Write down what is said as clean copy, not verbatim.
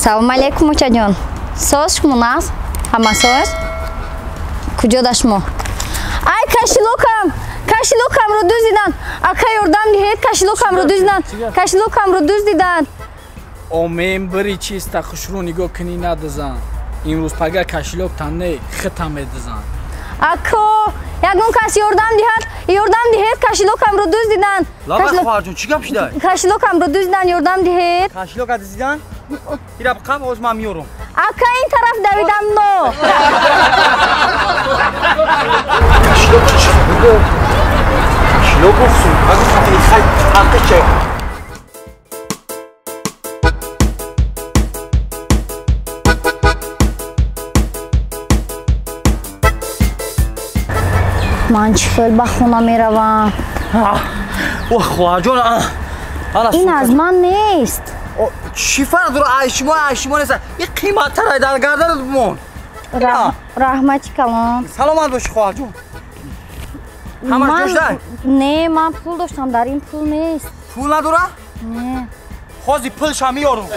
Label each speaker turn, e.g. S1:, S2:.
S1: Салом алейкум, учаҷон. Соз шумо нағз? Ҳама соз? Куҷода шумо? Ай, кошелёкам! Кошелёкамро дуздиданд. Ака, ёрдам диҳед, кошелёкамро дуздиданд. Кошелёкамро дуздиданд.
S2: Омем бири чиста хушрӯ нигоҳ кунӣ надизан. Имрӯз пага кошелёк тан не, хита медизан.
S1: Ако, ягон кас ёрдам диҳад, ёрдам диҳед, кошелёкамро дуздиданд.
S3: Лаба хоҳарҷон, чӣ гап шуда?
S1: Кошелёкамро дуздиданд, ёрдам диҳед.
S3: Кошелёка дуздиданд? Ира қаб ҳоз ман меёрам.
S1: Ака, ин тараф давидам но.
S3: Кошелёк чӣ? Кошелёк гуфтум. Хай, ҳаққи чӣ?
S1: Ман чӣ хел ба хона меравам?
S3: О, хоҳарҷон,
S1: ин аз ман нест.
S3: Чӣ фарқ дорад? Ай шумо, ай шумо нест. Ин қиматтар ай дар гарданат бимон.
S1: Раҳмати калон.
S3: Саломат бошӣ, хоҳарҷон. Ҳамаш ҷоштай?
S1: Не, ман пул доштам, дар ин пул нест.
S3: Пул надора?
S1: Не.
S3: Ҳозир пулша меёрам.